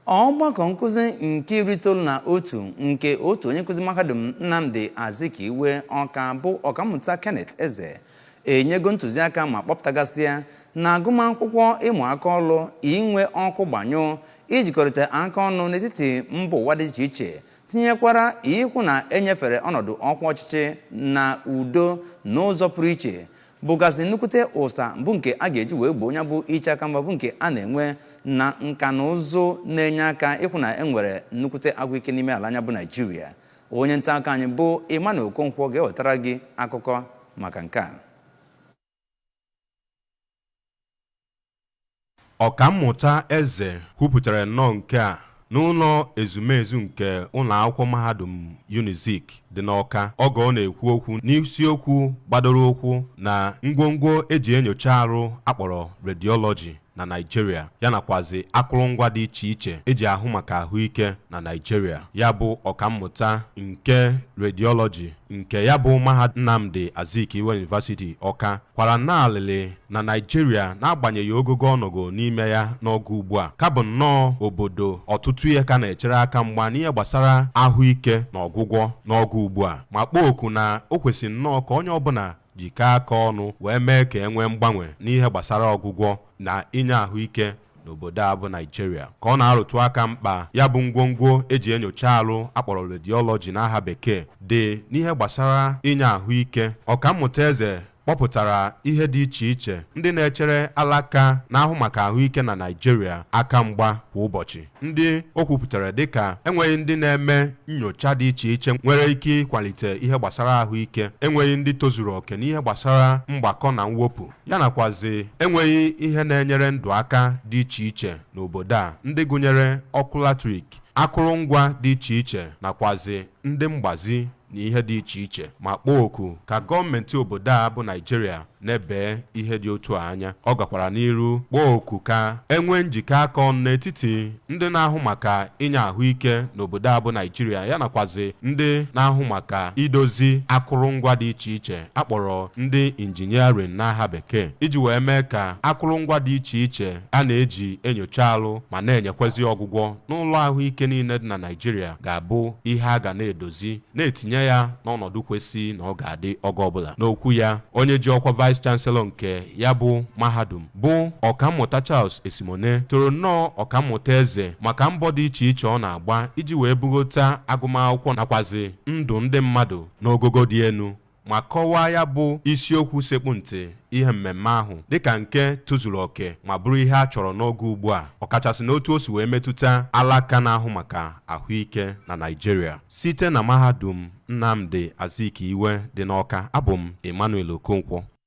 Ọgbakọ nkụzi nke 91 nke otu onye nkụzi mahadum Nnamdi Azikiwe Ọka bụ Ọkammụta Kenneth Eze enyego ntụziaka ma kpọpụtagasịa na agụmakwụkwọ, ịmụ aka ọlụ, inwe ọkụ gbanyụụ, ijikọrịta aka ọnụ n'etiti mba ụwa dị iche iche, tinyekwara ịhụ na enyefere ọnọdụ ọkwa ọchịchị na udo n'ụzọ pụrụ iche bụgasị nnukwute ụsa bụ nke a ga-eji wee gboo ya bụ iche aka mgba bụ nke a na-enwe na nka na ụzụ na-enye aka ịhụ na e nwere nnukwute ahụike n'ime ala anyị bụ Naijiria. Onye nta akụkọ anyị bụ Emmanuel Okonkwo ga-ewetara gị akụkọ maka nke a. Ọkammụta Eze kwupụtara nnọọ nke a n'ụlọ ezumezu nke ụlọ akwụkwọ mahadum Unizik dị n'Ọka oge ọ na-ekwu okwu n'isiokwu gbadoro ụkwụ na ngwongwo eji enyocha arụ akpọrọ radiology na Naịjirịa, ya nakwazi akụrụngwa dị iche iche eji ahụ maka ahụike na Naịjirịa. Ya bụ ọkammụta nke radiology nke ya bụ mahadum Nnamdi Azikiwe University Ọka kwara nnọọ alịlị na Naịjirịa, n'agbanyeghị ogogo ọ nọgo n'ime ya n'oge ugbu a, ka bụ nnọọ obodo ọtụtụ ihe ka na-echere aka mgba n'ihe gbasara ahụike na ọgwụgwọ n'oge ugbu a, ma kpọọ oku na o kwesịrị nnọọ ka onye ọbụla jikọọ aka ọnụ wee mee ka e nwee mgbanwe n'ihe gbasara ọgwụgwọ na inye ahụike n'obodo a bụ Naịjirịa. Ka ọ na-arụtụ aka mkpa ya bụ ngwongwo eji enyocha arụ akpọrọ radiology n'aha bekee dị n'ihe gbasara inye ahụike, Ọkammụta Eze kpọpụtara ihe dị iche iche ndị na-echere alaka na-ahụ maka ahụike na Naịjirịa aka mgba kwa ụbọchị, ndị o kwupụtara dịka enweghị ndị na-eme nyocha dị iche iche nwere ike ịkwalite ihe gbasara ahụike, enweghị ndị tozuru oke n'ihe gbasara mgbakọ na mwepụ, ya nakwazi enweghị ihe na-enyere ndụ aka dị iche iche n'obodo a, ndị gụnyere ọkụ latrik, akụrụngwa dị iche iche, nakwazi ndị mgbazi na ihe dị iche iche, ma kpọọ oku ka gọọmenti obodo a bụ Naịjirịa nebee ihe dị otu a anya. Ọ gakwara n'iru kpọọ oku ka e nwee njikọ aka ọnụ n'etiti ndị na-ahụ maka inye ahụike n'obodo a bụ Naịjirịa, ya nakwazi ndị na-ahụ maka idozi akụrụngwa dị iche iche akpọrọ ndị engineering n'aha bekee, iji wee mee ka akụrụngwa dị iche iche a na-eji enyocha arụ ma na-enyekwezi ọgwụgwọ n'ụlọ ahụike niile dị na Naịjirịa ga-abụ ihe a ga na-edozi, na-etinye ya n'ọnọdụ kwesị na ọ ga-adị oge ọbụla. N'okwu ya, onye ji ọkwa Vice Chancellor nke ya bụ mahadum bụ Ọkammụta Charles Esimone toro nnọọ Ọkammụta Eze maka mbọ dị iche iche ọ na-agba iji wee bugota agụmakwụkwọ nakwazi ndụ ndị mmadụ n'ogogo dị elu, ma kọwaa ya bụ isiokwu sekpu ntị ihe mmemme ahụ dịka nke tozuru oke ma bụrụ ihe a chọrọ n'oge ugbu a, ọkachasị n'otu o si wee metụta alaka na-ahụ maka ahụike na Naịjirịa. Site na mahadum Nnamdi Azikiwe dị n'Ọka, abụ m Emmanuel Okonkwo.